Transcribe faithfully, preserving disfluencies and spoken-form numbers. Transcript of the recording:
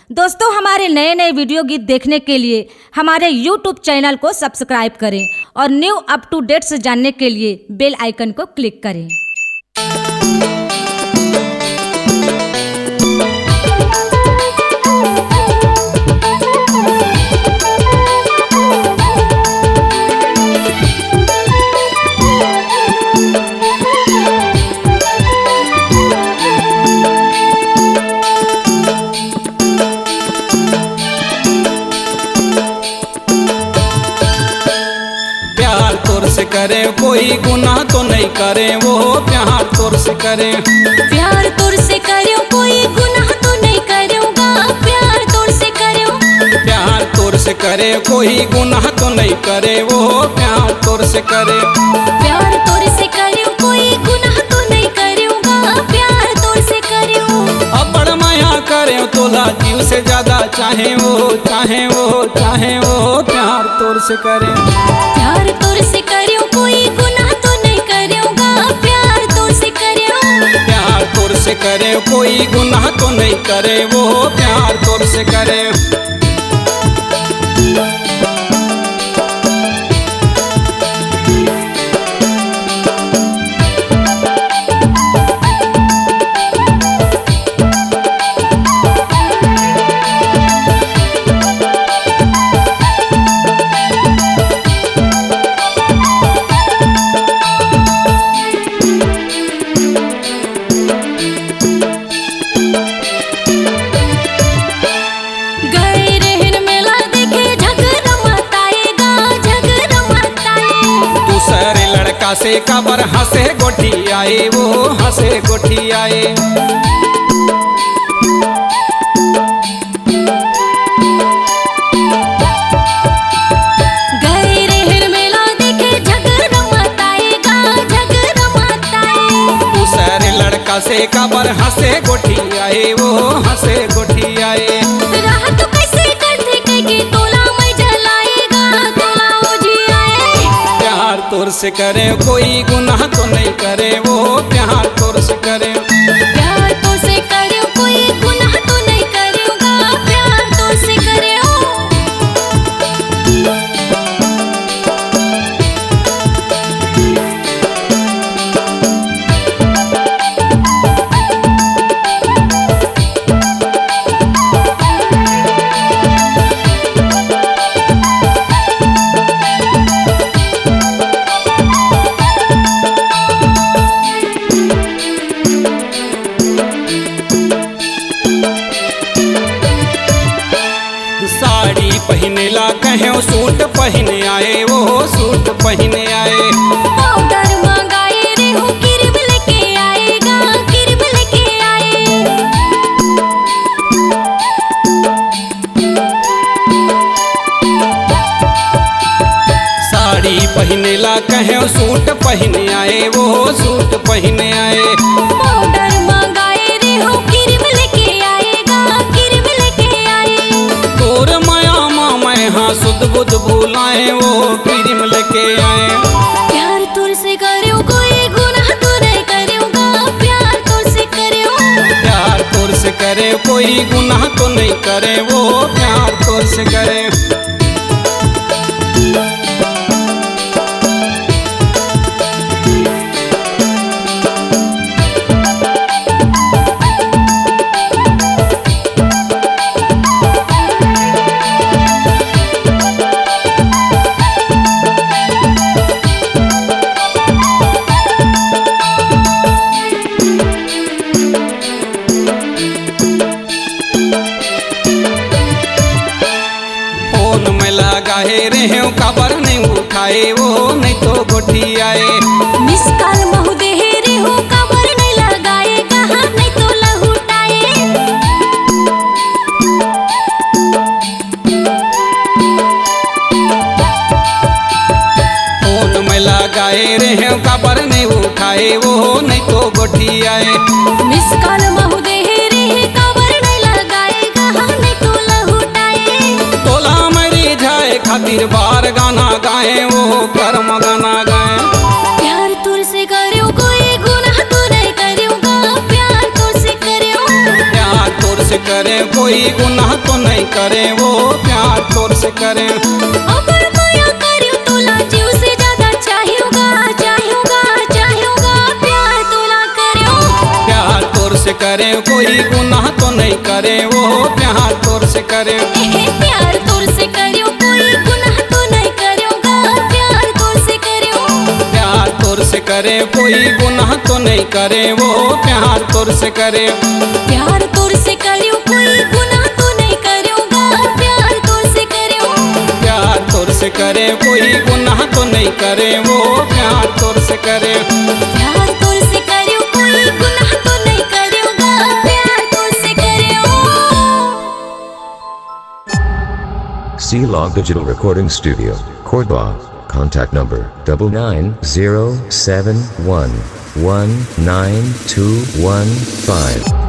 दोस्तों, हमारे नए नए वीडियो गीत देखने के लिए हमारे YouTube चैनल को सब्सक्राइब करें और न्यू अप टू डेट्स जानने के लिए बेल आइकन को क्लिक करें। प्यार तोर से करे, कोई गुनाह तो नहीं करे वो। प्यार तोर से करे। प्यार तोर से करे, कोई गुनाह तो नहीं करे गा। प्यार तोर से करे। प्यार तोर से करे, कोई गुनाह तो नहीं करे वो। प्यार तोर से करे। प्यार तोर से करे, कोई गुनाह तो नहीं करे गा। प्यार तोर से करे। अबड़ मया करे तोला, जीव से ज्यादा चाहे वो, चाहे वो, चाहे वो। प्यार तोर से करे। प्यार तोर से करे, कोई गुनाह तो नहीं करे गा। प्यार तोर से करे। प्यार तोर से करे, कोई गुनाह तो नहीं करे वो। प्यार तोर से करे। गए रहन मेला देखे, झगरा मत आए गा, झगरा मत आए। दूसरे लड़का से काबर हंसे गोठियाए वो, हंसे गोठियाए। गए रहन मेला देखे, झगरा मत आए गा, झगरा मत आए। दूसरे लड़का से काबर हंसे गोठियाए वो, हंसे गोठियाए। राह तो कैसे करथे कहिके तोला मैं जलाए गा, तोला ओझियाए। प्यार तोर से करे, कोई गुनाह तो नहीं करे वो। प्यार तोर से करे। प्यार तोर से करे, कोई गुनाह तो नहीं करे गा। प्यार तोर से करे। साड़ी पहिने ला कहेंव, सूट पहिने आए, वो सूट पहिने आए। पाउडर मंगाए रेहेंव, क्रीम लेके आए गा, क्रीम लेके आए। साड़ी पहिने ला कहेंव, सूट पहिने आए, वो सूट पहिने आए। पाउडर मंगाए रेहेंव, क्रीम लेके आए गा, क्रीम लेके आए। तोर मया मा मैं हाँ सुध बुध भुलाए, वो क्रीम लेके आए। प्यार तोर से करेंव, कोई गुनाह तो नहीं करेंव गा। प्यार तोर से करेंव। प्यार तोर से करे, कोई गुनाह तो नहीं करे, वो प्यार तोर से करे। फोन में लगाए रेहेंव, काबर नहीं उठाए, वो नहीं तो गोठियाए। मिस कॉल महू देहे रेहेंव, काबर नहीं लगाए, कहाँ नहीं तो लहुटाए। फोन में लगाए रेहेंव, काबर नहीं उठाए, वो नहीं तो गोठियाए। मिस कॉल महू देहे रेहेंव, काबर नहीं लगाए, कहाँ नहीं तो लहुटाए। तोला मैं रिझाए खातिर बार गाना गाए, वो करम गाना गाए। प्यार तोर से करेंव, कोई गुनाह तो नहीं करेंव गा। प्यार तोर से करेंव। प्यार तोर करे कोई गुनाह तो नहीं करे वो प्यार तोर से करे। अबर मया करियो तोला जीव से ज्यादा चाहियोगा, चाहियोगा, चाहियोगा प्यार तोला करियो। प्यार तोर से करे कोई गुनाह तो नहीं करे वो प्यार तोर से करे। एहे प्यार तोर से करियो कोई गुनाह तो नहीं करियोगा प्यार तोर से करियो। प्यार तोर से करे कोई गुनाह तो नहीं करे वो प्यार तोर से करे। प्यार तोर से करियो कोई गुनाह तो नहीं करियोगा प्यार तोर से करियो। प्यार तोर से करे कोई गुनाह तो नहीं करे वो प्यार तोर से करे। प्यार तोर से करियो कोई गुनाह तो नहीं करियोगा प्यार तोर से करियो। C Log Digital Recording Studio, Cordoba. Contact number double nine zero seven one one nine two one five.